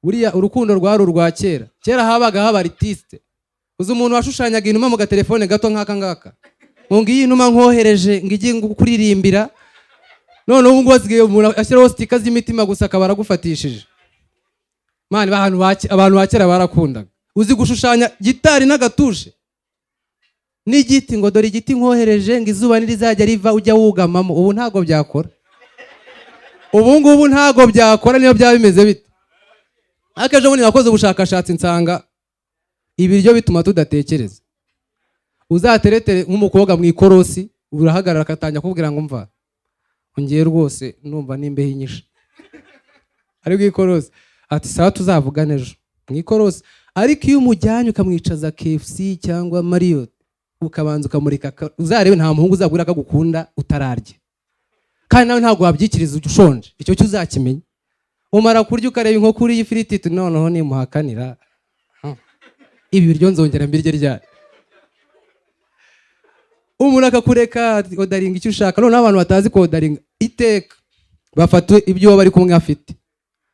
Buriya urukundo rwari urwa kera. Kera habaga haba artiste. Uzi umuntu washushanyaga inuma mu gatelefone gato nk'aka ngaka, ngo ngiyi inuma nkohereje ngo ijye kuririmbira. None ubu ngubu hasigaye umuntu ashyiraho sticker z'imitima gusa, akaba aragufatishije. Man, abantu ba kera barakundaga. Uzi gushushanya gitari n'agatushe n'igiti, ngo dore igiti nkohereje, ngo izuba nirizajya riva ujya wugamamo. Ubu ntabwo byakora, ubu ngubu ntabwo byakora, niyo byaba bimeze bite. Ariko ejo bundi nakoze ubushakashatsi, nsanga ibiryo bituma tudatekereza. Uzateretere nk'umukobwa mu ikorosi, urahagarara akatangira kukubwira ngo mva ngiye rwose, numva n'imbeho inyishe ari mu ikorosi, ati sawa, tuzavugane ejo mu ikorosi. Ariko iyo umujyanye ukamwicaza KFC cyangwa Marriott, ukabanza ukamureka, uzarebe nta muhungu uzagura akagukunda utararya. Kandi nawe ntabwo wabyikiriza ushonje, icyo cyo uzakimenya. Umara kurya, ukareba inkoko uriye ifiriti, uti noneho nimuhakanira, ibi biryo nzongera mbirye ryari? Umuntu akakureka, orderinga icyo ushaka. Noneho abantu batazi kuorderinga, iteka bafata ibyo uwo bari kumwe afite,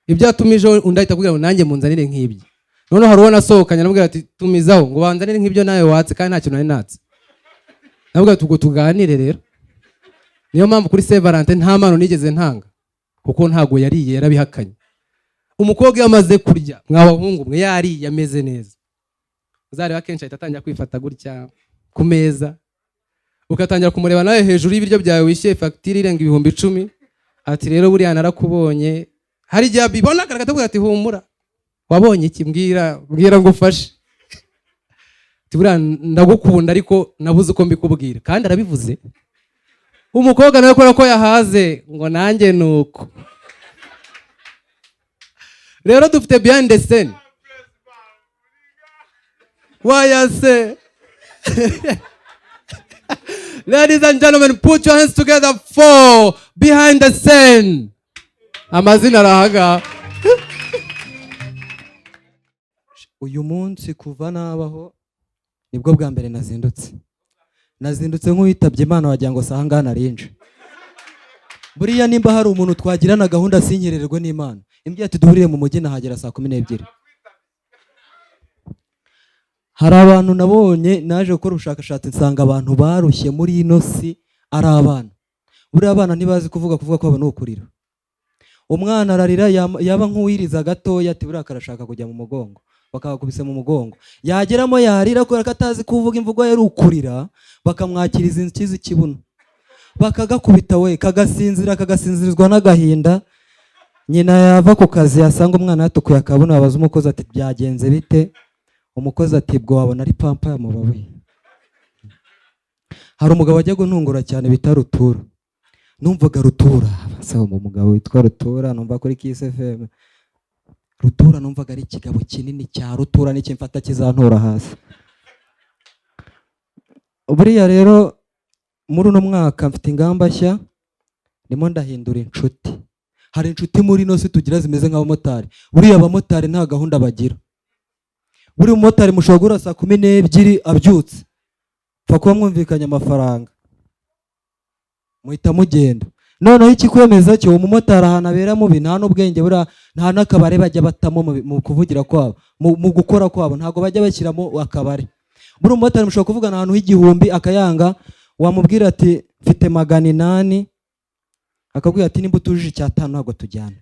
ibyo atumijeho, undi ahita akubwira ngo nanjye munzanire nk'ibyo. Noneho hari uwo nasohokanye, aramubwira ati tumizaho, ngo banzanire nk'ibyo nawe watse, kandi nta kintu nari natse. Namubwira ati ubwo tuganire rero. Niyo mpamvu kuri Saint Valentin nta mpano nigeze ntanga, kuko ntabwo yariye, yarabihakanye. Umukobwa iyo amaze kurya, mwa bahungu mwe, yariye ameze neza, uzareba akenshi ahita atangira kwifata gutya ku meza, ugatangira kumureba nawe hejuru y'ibiryo byawe wishyuye fagitire irenga 10,000, ati rero buriya narakubonye. Hari igihe abibona akavuga ati humura, wabonye iki? Mbwira, mbwira ngo ufashe. Ati buriya ndagukunda, ariko nabuze uko mbikubwira. Kandi arabivuze. Umukobwa nawe kubera ko yahaze, ngo nanjye ni uko. Rero dufite behind the scene wayase. Ladies and gentlemen, put your hands together for behind the scene. Amazina arahaga. Uyu munsi kuva nabaho nibwo bwa mbere nazindutse, nazindutse nk'uwitabye Imana, wagira ngo saha ngaha narinje. Buriya nimba hari umuntu twagirana gahunda sinkerererwe n'Imana, imbwiye ati duhurire mu mujyi, nahagera saa 12. Hari abantu nabonye, naje gukora ubushakashatsi nsanga abantu barushye muri ino si ari abana. Buriya abana ntibazi kuvuga, kuvuga kwabo ni ukurira. Umwana ararira, yaba nk'uwiriza gatoya, ati buriya karashaka kujya mu mugongo, bakagakubise mu mugongo, yageramo yarira, kubera ko atazi kuvuga, imvugo ye ari ukurira, bakamwakiriza intoki z'ikibuno, bakagakubita we kagasinzira, kagasinzirizwa n'agahinda. Nyina yava ku kazi yasanga umwana yatukuye akabuno, yabaza umukozi ati byagenze bite? Umukozi ati bwo wabona ari pampa yamubabuye. Hari umugabo wajyaga untungura cyane bita Rutura. Numvaga Rutura, se umugabo witwa Rutura numva kuri Kiss FM, Rutura numvaga ari ikigabo kinini cya Rutura, n'ikimfata kizantura hasi. Buriya rero muri uno mwaka mfite ingamba nshya, ndimo ndahindura inshuti. Hari inshuti muri ino si tugira zimeze nk'abamotari. Buriya abamotari nta gahunda bagira. Buriya umumotari mushobora guhura saa 12 abyutse, pfa kuba mwumvikanye amafaranga, muhita mugenda. Noneho ikikwemeza cyo, uwo mumotari ahantu abera mubi, nta n'ubwenge buriya, nta n'akabare bajya batamo mu kuvugira kwabo, mu gukora kwabo ntabwo bajya bashyiramo akabare. Buriya umumotari mushobora kuvugana ahantu h'igihumbi akayanga, wamubwira ati mfite 800, akakubwira ati nimba utujuje icyatanu ntabwo tujyana,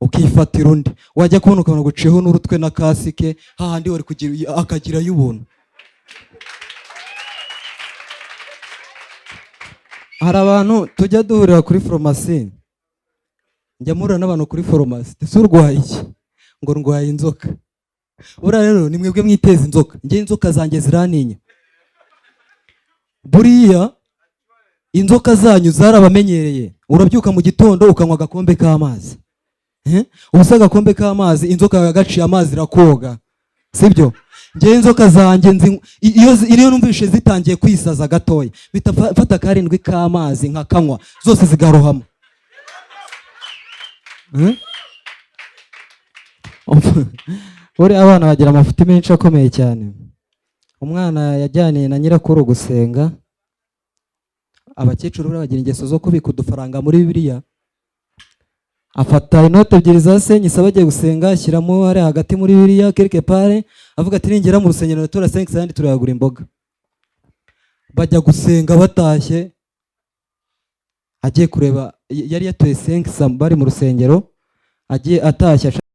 ukifatira undi. Wajya kubona ukabona guciyeho n'urutwe na kasike, hahandi wari kugira akagirayo ubuntu. Hari abantu tujya duhurira kuri farumasi, njya mpurira n'abantu kuri farumasi, ese urwaye iki? Ngo ndwaye inzoka. Buriya rero ni mwebwe mwiteza inzoka, njye inzoka zanjye zirantinya. Buriya inzoka zanyu zarabamenyereye, urabyuka mu gitondo ukanywa agakombe k'amazi. Ubu se agakombe k'amazi, inzoka yagaciye amazi irakoga, sibyo? Njyewe inzoka zanjye iyo numvishe zitangiye kwisaza gatoya, mpita mfata karindwi k'amazi nkakanywa, zose zigarohama. Buriya abana bagira amafuti menshi akomeye cyane. Umwana yajyaniye na nyirakuru gusenga. Abakecuru buriya bagira ingeso zo kubika udufaranga muri Bibiliya. Afata inote ebyiri za 500 bagiye gusenga, ashyiramo hariya hagati muri biriya quelque part, avuga ati: "Ningera mu rusengero ndatora 500, ayandi turayagura imboga." Bajya gusenga, batashye agiye kureba, yari yatoye 500 bari mu rusengero, agiye atashye.